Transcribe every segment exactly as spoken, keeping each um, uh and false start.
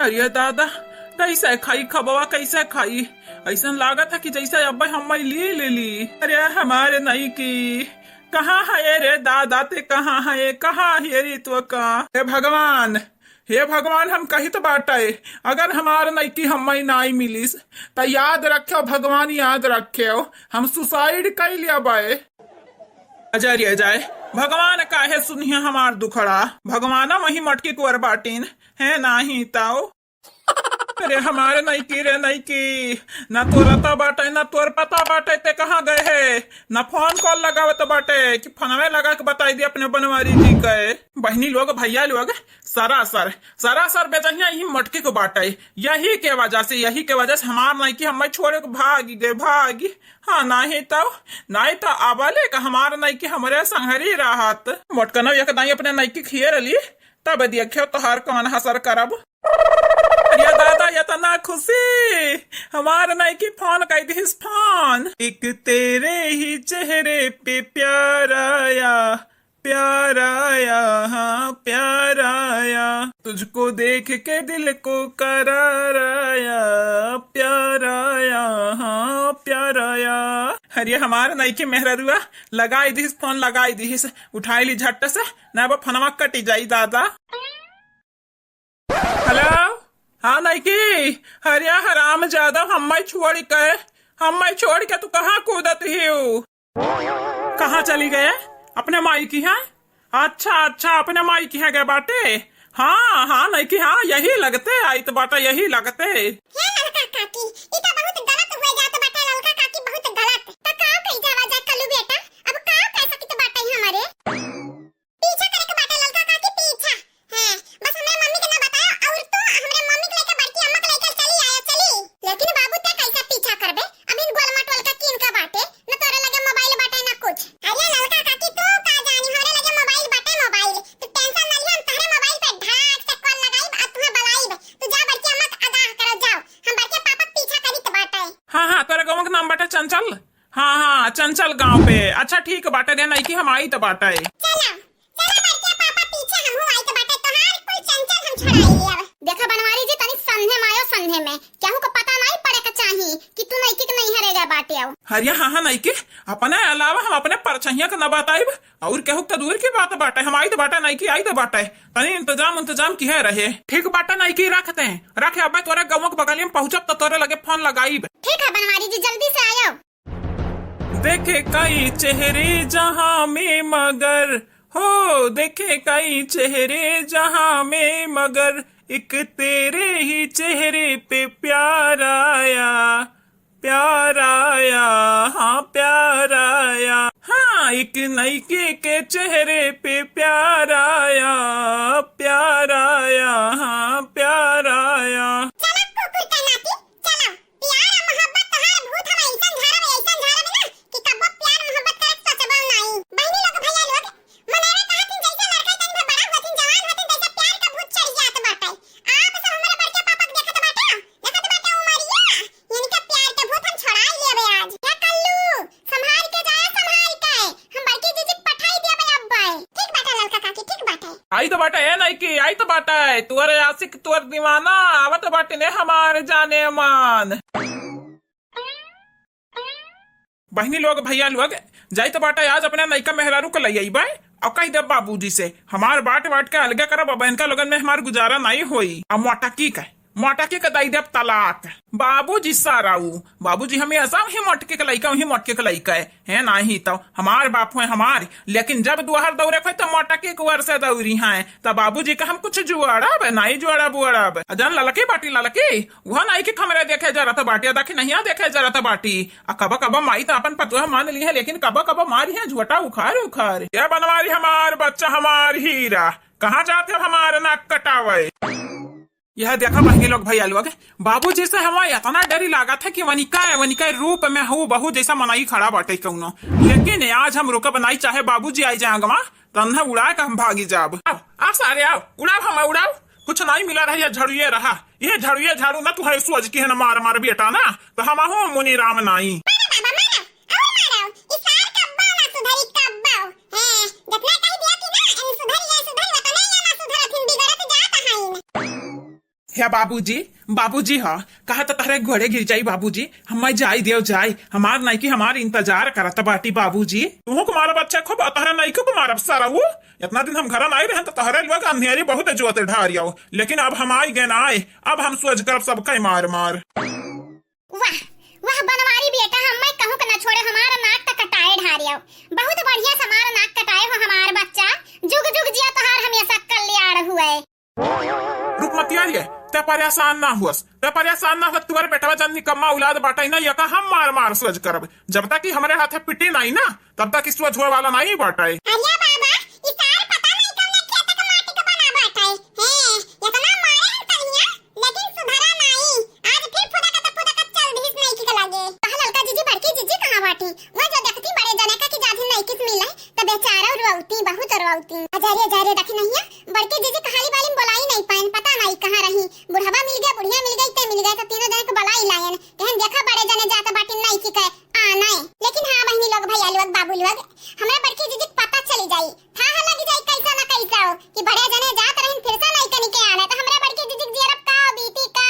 अरे दादा, कैसे खाई खबवा, कैसे खाई? ऐसन लागत है कि जैसे अब्बे हम्मै ली ले ली। अरे हमार नइकी, कहाँ है रे दादा, ते कहाँ है, कहाँ है रे तो का? हे भगवान, हे भगवान, हम कहित बाटे, अगर हमार नइकी हम्मै नाई मिलिस, त याद रख्यो भगवान, याद रख्यो, हम suicide कइ लेबै। अजय रे अजय, भगवान काहे सुनिहे हमार दुखड़ा? भगवान वही मटकी कुंवर बाटिन, है नाही ताऊ। अरे हमार नइकी रे नइकी, ना तोर अता बाटे, ना तोर पता बाटे, ते कहाँ गए है? ना phone call लगावत बाटे कि फोनवे लगा के बताई दे अपने बनवारी जी के। बहिनी लोग, भैया लोग, सरासर, सरासर बेजहिया यही मटकी को बाटे। यही के वजह से, यही के वजह से हमार नइकी हम्मै छोड़ के भागी गए, भागी। हाँ, नाही तो, नाही तो अबले का हमार नइकी हमरे संघरी रहत। मोटकनो एक दाई अपने नइकी खिए रहली, तब देखियो तोहार कौन हसर करब। अरे दादा, इतना खुशी, हमार नइकी phone कइ दिहिस phone। एक तेरे ही चेहरे पे प्यार आया, प्यार आया, हाँ, प्यार आया। तुझको देख के दिल को करार आया, प्यार आया, हाँ, प्यार आया। अरे हमार नइकी मेहररुआ लगाई दिहिस phone, लगाई दिहिस, उठाई ली झट से, ना बा फोनवा कटी जाई दादा। Hello, हाँ नइकी, अरे हराम जादा, हम्मै छोड़ के, हम्मै छोड़ के तू कहाँ कूदत हियो? कहाँ चली गए? अपने माई किहाँ? अच्छा, अच्छा, अपने माई किहाँ गए बाटे? हाँ, हाँ, नइकी, हाँ, यही लगते आइत बाटे, यही लगते। हे ललका काकी, ई त बहुत गलत हुए जात बाटे, ललका काकी, बहुत गलत। त का कही जावा जाए कल्लू बेटा, अब का कह सकित बाटे हमरे? पीछा करे के बाटे ललका काकी, पीछा। हाँ, बस हमरे मम्मी के ना बतायो, और तो हमरे मम्मी के लेके बड़की अम्मा के लेके चली आया, चली। लेकिन बाबू, ते कैसे पीछा करबे? अभी गोलमा टोल का कीन का बाटे, न तोरे लगे mobile बाटे, न कुछ। अरे ललका काकी, तू का जानी, हमरे लगे mobile बाटे, mobile। तू tension ना लिया, हम तहरे mobile पे ढाक से call लगाइब, आ तुहे बुलाइब। तू जा बड़की अम्मा के आगाह करो, जाओ। हम बड़के पापा के पीछा करित बाटे। हाँ, हाँ, तोरे गाँव के नाम बाटे चंचल। हाँ, हाँ, चंचल गाँव पे। अच्छा, ठीक बाटे रे, नइकी हम आइत बाटे। चला, चला बड़के पापा पीछे, हमहू आइत बाटे, तोहार कुल चंचल हम छोड़ाई लेब। देखा बनवारी जी, तनी संधे में आयो, संधे में। केहू को पता नाई पड़े के चाही कि तू नइकी के नइहरे गए बाटे आओ। अरे हाँ, हाँ, नइकी, अपने अलावा हम अपने परछहिया के न बताइब, और केहू के तो दूर की बात बाटे, हम आइत बाटे, नइकी आइत बाटे। तनी इंतजाम, इंतजाम किहे रहे। ठीक बाटे, नइकी रखते हैं, रखे, अबे तोरे गाँव के बगलिया में पहुँचब तो तोरे लगे phone लगाइब। ठीक है बनवारी जी, जल्दी से आयो। देखे कई चेहरे जहाँ में मगर, हो, देखे कई चेहरे जहाँ में मगर, एक तेरे ही चेहरे पे प्यार आया, प्यार आया, हाँ, प्यार आया। हाँ, एक नइकी के चेहरे पे प्यार आया, प्यार आया, हाँ, प्यार आया। चला कुकुर का नाती, चला। प्यार आ मोहब्बत तोहार भूत हम ऐसन झारब, ऐसन झारब ना कि कब्बो प्यार मोहब्बत करे के सोचबो नाई। बहिनी लोग, भैया लोग, मनई कहत हिन जैसे लड़का तनी भर बड़ा होथिन, जवान होथिन, तैसे प्यार का भूत चढ़ जात बाटे। आप सब हमरे बड़के पापा के देखत बाटे, देखत बाटे उमरिया, इनका प्यार के भूत हम छोड़ाई लेबे आज। या कल्लू, संभाल के जाए, संभाल के। हम बड़की जीजी के पठाई देबे अब्बे। ठीक बाटे ललका काकी, ठीक बाटे। आइत बाटे, ए नइकी, आइत बाटे। तोरे आशिक, तोर दीवाना, आवत बाटे ने हमार जाने मान। बहिनी लोग, भैया लोग, जाइत बाटे आज अपने नइका मेहरारू के लइ अइबे और कहि देब बाबूजी से, हमार बाट बाट के अलगे करब, अब इनका लोगन में हमार गुजारा नाई होई। अब मोटकी के, मोटकी के दइ देब तलाक। बाबूजी साराऊ, बाबूजी हमेशा वही मोटकी के लइका, वही मोटकी के लइका है, है नाही तो हमार बाप हुए हमार, लेकिन जब दुआर दौरे खोई तो मोटकी के ओर से दौरी हैं, तो बाबूजी का हम कुछ जुआड़ब, नाई जुआड़ब उआड़ब। अ जन ललकी बाटी ललकी, वह नाई के खमरे देखे जरत बाटी, अ दखिनहिया देखे जरत बाटी। आ कबो कबो माई तो अपन पतोह मान ली है, लेकिन कबो कबो मारी है झोटा उखार उखार। ये बनवारी हमार बच्चा, हमार हीरा, कहाँ जाते हो हमार नाक कटावे? यह देखा बहिनी लोग, भैया लोग, बाबूजी से हमार इतना डरी लागत है कि वनिका, वनिका रूप में हूबहू जैसा मनई खड़ा बाटे कौनो। लेकिन आज हम रुकब नाई, चाहे बाबूजी आई जाए आगवा, तन्हे उड़ा के हम भागी जाब। आओ, आओ सारे आओ, उड़ाओ हम उड़ाओ। कुछ नाई मिला रहा, यह झड़ुए रहा, यह झड़ुए झाड़ू ना तू है सोच की है ना मार मार बेटा ना, तो हम हो मुनि राम नाई। मारो बाबा, मारो, और मारो। ई सार कब्बो ना सुधरी, कब्बो। हैं, जितना कह दिया कि ना, इन सुधरी, ये सुधरी, वतने ये ना सुधरत हिन, बिगड़त जात हइन। हे बाबूजी, बाबूजी ह, कहा त तहरे गोड़े गिर जाई बाबूजी, हम्मै जाई देव जाई, हमार नइकी हमार इंतजार करत बाटी बाबूजी। तुहूँ को मारब अच्छा खूब, अ तहरे नइकी को मारब सरऊ। इतना दिन हम घरा नाई रहन त तहरे लोग अंधेरी बहुत जोत ढारियो, लेकिन अब हम आई गए ना आए, अब हम सोच करब सबका मार मार। वाह, वाह बनवारी बेटा, हम्मै कहूँ के ना छोड़े, हमार नाक त कटाए ढारियो। बहुत बढ़िया से हमार नाक कटाए हो हमार बच्चा, जुग जुग जिया तोहार हमेशा कल्याण हुए। रुक मतिया रे, ते परेशान ना हुअस, ते परेशान ना हुअस, तुअर बेटवा जन निकम्मा औलाद बाटै ना, यका हम मार मार सोच करब। जब तक कि हमरे हाथे पिटी नाई ना, तब तक कि सोच होए वाला नाई बाटै। अरे बाबा, ई सार पता नाई कौने खेत के माटी के बना बाटै। हैं, इतना मारे हम तनिया, लेकिन सुधरा नाई। आज फिर फुदकत फुदकत चल दिहिस नइकी के लगे। कहा ललका जीजी, बड़की जीजी कहाँ बाटी? वह जो देखती बड़े जने का कि जाधी नइकी से मिले, त बेचारा रोवती, बहुत रोवती। अजरे, अजरे, देखी नहिया, बड़की जीजी कहाली बाली में बोलाई नाई पाइन, पता नाई कहाँ रही। बुढ़वा मिल गया, बुढ़िया मिल गई, ते मिल गए, त तीनों जने के बोलाई लायन। कहन देखा बड़े जने जात बाटी नइकी के आने। लेकिन हाँ बहनी लोग, भैया लोग, बाबू लोग, हमरा बड़की जीजी के पता चली जाई, थाह लगी जाई कैसा ना कैसा हो कि बड़े जने जात रहिन फिर से नइकी के आने, त हमरा बड़की जीजी के जियरब का बीती का।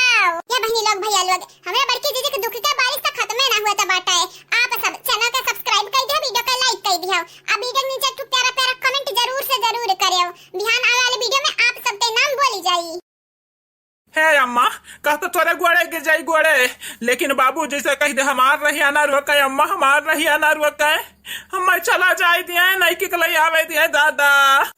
ये बहनी लोग, भैया लोग, हमरा बड़की जीजी के दुख के बारिश त खत्मे ना हुआ त बाटे। आप सब channel के subscribe कर दियो, video के like कर दियो, आ video के नीचे एक ठो प्यारा प्यारा comment जरूर से जरूर करियो। बिहान आवे वाले video में आप सबके नाम बोली जाई। हे अम्मा, कह तो तोरे गोड़े गिर जाई गोड़े, लेकिन बाबूजी से कह दे हमार रहिया ना रोके अम्मा, हमार रहिया ना रोके। हम्मै चला जाए दिए, नइकी के लई आवे दिए दादा।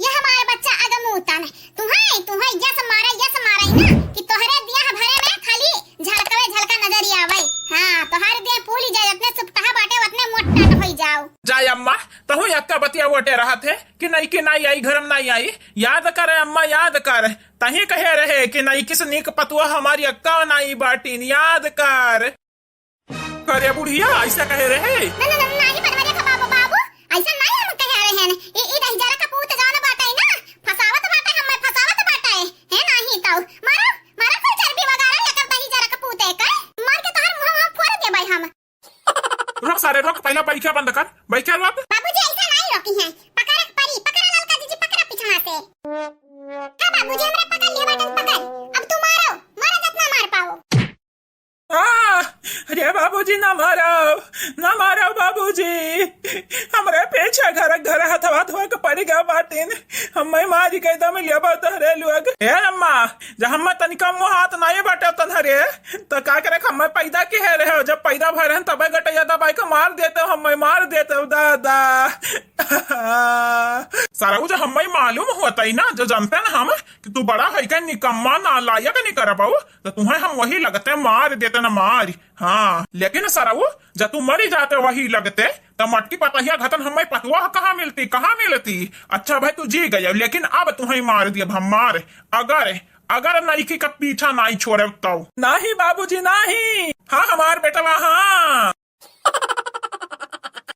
ये हमार बच्चा अगमूतन, तुहै, तुहै यस मारे, यस मारे ना कि तोहरे दिया भरे में खाली झलकवे झलका नजर आवे। हाँ, तोहरे दिया पूरी जाए, अपने सुपटहा बाटे, अपने मोट टाट होई जाओ। जाए अम्मा, तहूँ यक्का बतिया वोटे रहत है कि नइकी नाई आई, घर में नाई आई। याद कर अम्मा, याद कर, तहीं कहे रहे कि नइकी से नीक पतुआ हमार यक्का नाई बाटिन, याद कर। करे बुढ़िया, ऐसा कहे रहे? ना, ना, ना, नाही बनवा रे बाबू, बाबू, ऐसा नाही हम कहे रहे हैं। ई, ई दहिजरा का पूत जान बाटे ना, फसावत बाटे, हम्मै फसावत बाटे। हे नाही तो, मारो, मारो फिर चर्बी वगैरह लेकर दहिजरा का पूत है का? मार के तोहर मुंह, मुंह फोड़ देबै हम। रोक सारे, रोक, पहला बैठा बंद कर, बैठा रोक। बाबूजी, ऐसा नाही रोकी हैं, पकड़ परी, पकड़ ललका जीजी, पकड़ पीछा से। हाँ बाबूजी, हमरा पकड़ लिया बाटन, पकड़। अब तू मारो, मारो जितना मार पाओ। आ, अरे बाबूजी, ना मारो, ना मारो बाबूजी, हमरे पीछे घर, घर हथवा धोए के पड़ी गए बाटिन, हम्मै मारी के दम लेबो तोहरे लोग। ए अम्मा, जब हम्मै तनिका मुँह हाथ नाई बाटे तन्हरे, त का करे, हम्मै पैदा किहे रहे हो, जब पैदा भए रहन तबे गटैया दबाई के मार देते हो, हम्मै मार देते हो दादा। सरऊ, जो हम्मै मालूम होतै ना, जो जनते ना हम कि तू बड़ा है के निकम्मा नालायक निकरबऊ, त तुहैं हम वही लगते मार देते ना मार। हाँ, लेकिन सरऊ, जब तू मरी जाते वही लगते, त मटकी पतहिया घतन हम्मै पतुआ कहाँ मिलती, कहाँ मिलती? अच्छा भाई, तू जी गयो, लेकिन अब तुहैं मार दियब हम मार। अगर, अगर नइकी का पीछा नाई छोड़े तो। नाही बाबूजी, नाही। हाँ, हमार बेटवा, हाँ।